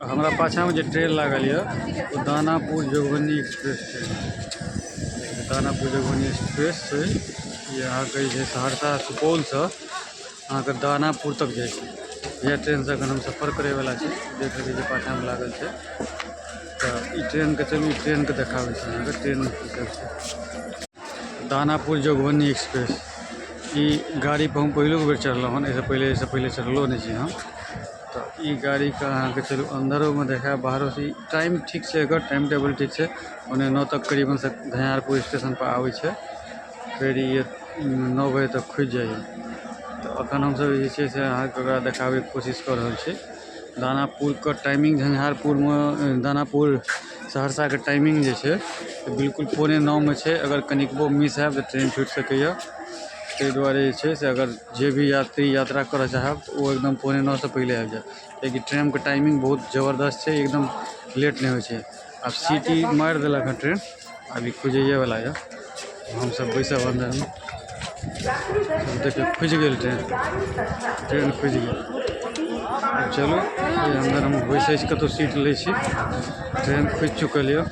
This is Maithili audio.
हमरा पाछाँमे जे ट्रेन लागल यऽ ओ दानापुर जोगबनी एक्सप्रेस ट्रेन छै। दानापुर जोगबनी एक्सप्रेस छै। ई अहाँके जे छै सहरसा सुपौलसँ अहाँके दानापुर तक जाइ छै। इएह ट्रेनसँ एखन हम सफर करैवला छी। देख सकै छियै पाछाँमे लागल छै। तऽ ई ट्रेनके चलू, ई ट्रेनके देखाबै छी अहाँके, ट्रेनमे की सब छै। दानापुर जोगबनी एक्सप्रेस, ई गाड़ीपर हम पहिलुक बेर चढ़लहुँ हन। एहिसँ पहिले चढ़लो नहि छी हम। तऽ ई गाड़ीके अहाँके चलू अन्दरोमे देखायब, बाहरोसँ। ई टाइम ठीक छै, एकर टाइम टेबल ठीक छै। 8:45 तक करीबन झंझारपुर स्टेशनपर आबै छै। फेर ई 9 बजे तक खुजि जाइए। तऽ एखन हमसभ जे छै से अहाँके ओकरा देखाबैके कोशिश कऽ रहल छी। दानापुरके टाइमिंग, झंझारपुरमे दानापुर सहरसाके टाइमिंग जे छै से बिल्कुल 8:45मे छै। अगर कनिकबो मिस हैब तऽ ट्रेन छूटि सकैए। ताहि दुआरे जे छै से अगर जे भी यात्री यात्रा करऽ चाहब तऽ ओ एकदम 8:45सँ पहिले आबि जायब, कियाकि ट्रेनके टाइमिंग बहुत जबरदस्त छै, एकदम लेट नहि होइ छै। आब सीटी मारि देलक हँ ट्रेन। आब ई खुजैएवला यऽ। हमसभ बैसब अन्दरमे। देखियौ, खुजि गेल ट्रेन, ट्रेन खुजि गेल। आब चलू, अन्दरमे बैसै छी, कतहु सीट लै छी। ट्रेन खुजि चुकल यऽ।